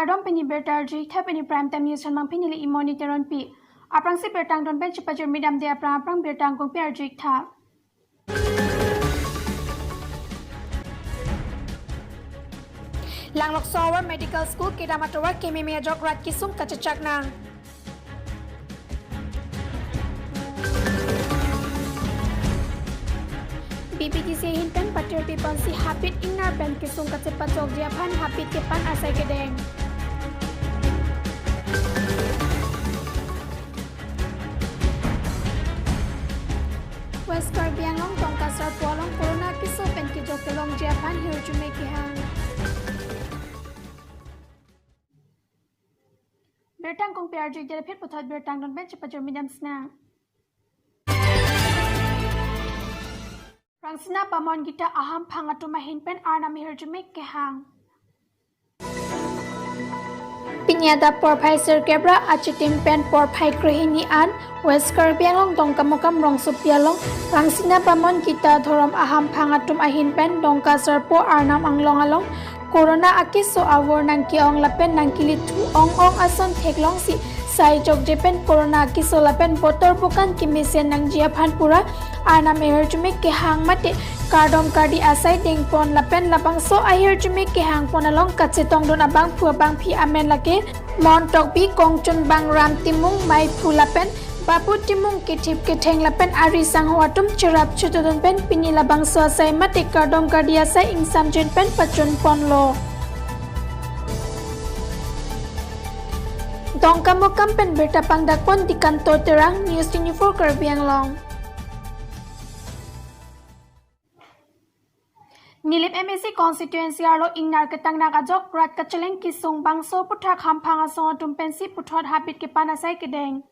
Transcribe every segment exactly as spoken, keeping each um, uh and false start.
Kardom, pini birta arju-ik tha, pini Prime Time News channel along pini neli Imoni Teronpi. Aphrangsi birta angton pen chepajirmi damde aphrang aphrang birta angkung pen arju-ik tha. Langlokso ahavar Medical School kedam atovar kememe ajok rat kesung kachechak nang. B B T C ahin pen patirpi ponsi habit ingnar pen kesung kachepachokji aphan habit kepan asai kedeng. West Karbi Anglong Dongka Sarpo along corona keso pen kejok kelongji aphan hirjume kehang. Birta angkung pen arju-ik det aphi puthot birta angton pen chepajirmi damsi nang. Rangsina Bamon Gita ahamphang atum ahin pen Arnam ahirjume kehang. Pini adap porphai sirkep ra achitim pen porphai krehini an West Karbi Anglong Dongkamukam rongsopi along Rangsina Bamon Gita dhorom ahamphang atum ahin pen Dongka Sarpo Arnam Anglong along corona akeso avur nangke-ong lapen nangkilithu ong ong ason theklongsi sai jokje pen corona akeso lapen botor bokan kemesen nangji aphan pura Arnam ahirjume kehang mate kardom kardi asai dengpon lapen labangso ahirjume kehangpon along kachetongdun abangphu abangphi amen lake Mon Tokbi, Kongchunbang Ram Timung, Maiphu lapen Babu Timung kethip ketheng lapen ari sangho atum cherap chetudun pen pini labangso asai mate kardom kardi asai ingsamjin pen pachunponlo. Dongkamukam pen birta pangdakpon Dikanto Terang, News twenty-four Karbi Anglong. Nilip M A C constituency arlo ingnar ketang nang ajok rat kacheleng kesung bangso aputhak hamphang asong atum pensi puthot habit kepan asai kedeng.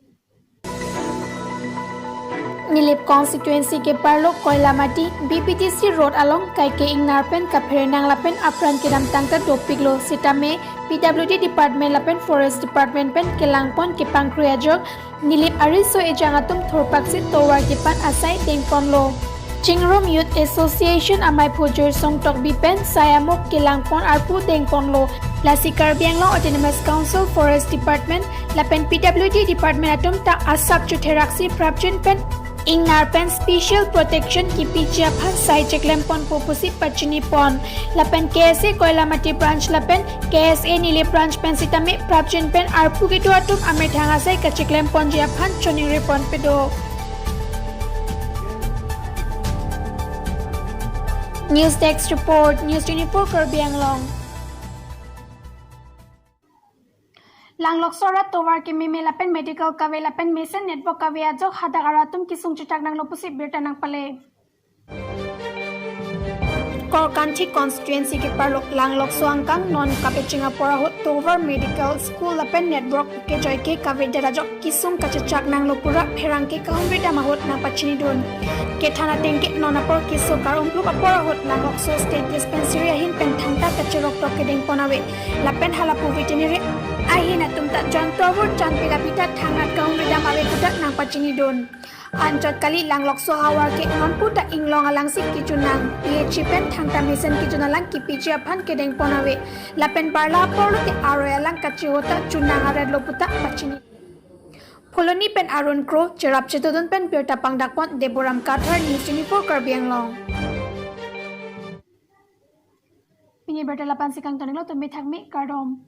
Nilip constituency keparlo Koilamati B P T C road along kaike ingnar pen kaphere nang lapen apran kedamtang ta dopiklo sitame P W D department lapen forest department pen kelangpon kepangkrui ajok Nilip ariso ejang atum thurpaksi tovar kepan asai dengponlo. Chingrum Youth Association amei phujur Song Tokbi pen sai amok kelangpon arpu dengponlo. Lasi Karbi Anglong Autonomous Council, Forest Department lapen P W D Department atum ta asap chutheraksi prapjin pen ingnar pen special protection kipiji aphan sai cheklempon pupusi pachinipon. Lapen K S A Koilamati branch lapen K S A Nilip branch pen sitame prapjin pen arpu kedo atum amethang asai kacheklemponji aphan choningripon pedo. News Desk Report, News twenty-four Karbi Anglong. Langlokso arat tovar kememe lapen medical kave lapen mesen network kave ajok hadak arat atum kesung chechak nanglo pusi birta nangpale. Korkanthi constituency keparlo Langlokso angkang non kapecheng apor ahut tovar, medical, school lapen network kejoike kavedet ajok kesung kachechak nanglo pura pherangke kahumri dam ahut nangpachinidun. Kethan atengke non apor keso kar-ungplup apor ahut Langlokso State Dispensary ahin pen thangta kacheroktok kedengpon ave. Lapen halapu veterinary ahin atum ta jangthu avur chanpik aphi ta thangnat kahumri dam ave puta nangpachinidun. Anchot kali, Langlokso ahavar ke non puta inglong alangsi kejun nang. P H C pen thangta mesen kejun alang kipiji aphan kedengpon ave. Lapen barla apor lote aroi alang kacheho ta jun nang aret lo puta pachini. Phuloni pen Arun Kro, cherap chetudun pen birta pangdakpon Deboram Kathar, News twenty-four Karbi Anglong. Pini birta lapu-ansi kangton-iklo, tumi thakmi, kardom.